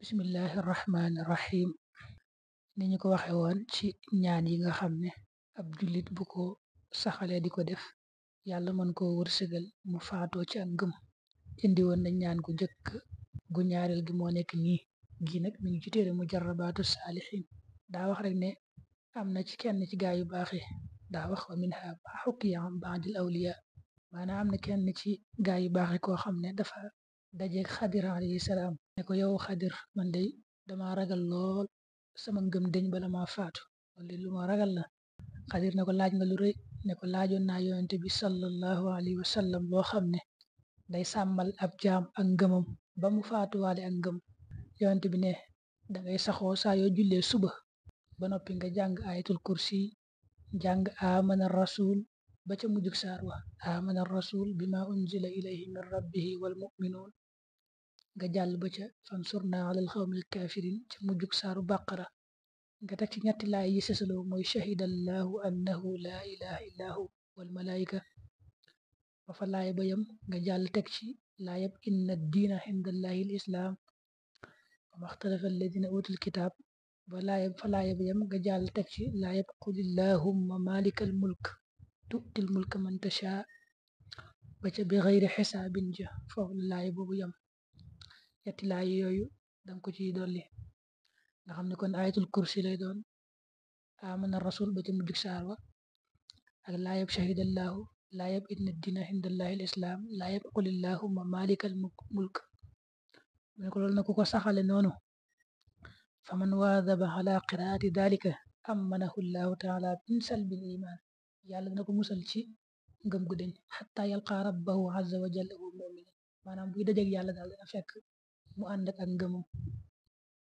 bismillahi rahmaani rahim ni ñu ko waxe woon ci ñaan yi nga xam ne ab jullit bu ko saxalee di ko def yàlla mën koo wërsëgal mu faatoo ci ak ngëm. indi woon nañ ñaan gu njëkk, gu ñaareel gi moo nekk nii, gi nag mi ngi ci téere Mujarrabaatu Saalihiin. daa wax rek ne am na ci kenn ci gaa yu baax yi, daa wax wa minha maa xukkiya an baadil awliya, maanaam am na kenn ci gaa yu baax yi koo xam ne dafa dajeeg xadir alayhi salaam ne ko yow xadir, man de dama ragal lool sama ngëm deñ bala ma faatu, loolu lu ma ragal la. xadir ne ko laaj nga lu rëy, ne ko laajoon naa yonente bi sallallahu alayhi wa sallam loo xam ne day sàmmal ab jaam ak ngëmam ba mu faatuwaale ak ngëm. yonente bi ne dangay saxoo saa yoo jullee suba ba noppi nga jàng ayatul kursi, jàng amana rasul ba ca mujjug saar wa, amana rasul bima unzila ilayhi min rabbihi wal muminuun, nga jàll ba ca fansurna alal xawmil kafirin ca mujjug saaru bàqara, nga teg ci ñetti laay yi sësaloo mooy shahidallahu annahu laa ilaha illa hu wal malaika, ba fa laay ba yam nga jàll teg ci laayab inna diina indallahi l islaam wa maxtalafa alladina utul kitaab, fa laaya ba yam nga jàll teg ci laayab qulillahumma malikal mulk tu'til mulka man tasha, ba ca bi xëyri xisaabin ja foofu la laay boobu yam. ñetti laay yooyu danga ko ciy dolli nga xam ne kon ayatul kursi lay doon, amana rasul ba ca mujjug saar wa, ak laayab shahidallahu, laayab inna dina indallahi al islaam, laayab qulillahumma malikal mulk. mu ne ko loolu na ku ko saxale noonu, fa man waadaba ala qiraati dalika amanahu llahu taala min salbil iman, yàlla dana ko musal ci ngëm gu deñ xatta yalqa rabbahu azza wa jalla wa mu'minin, maanaam buy dajeeg yàlla daal dana fekk mu ànd ak ngëmam.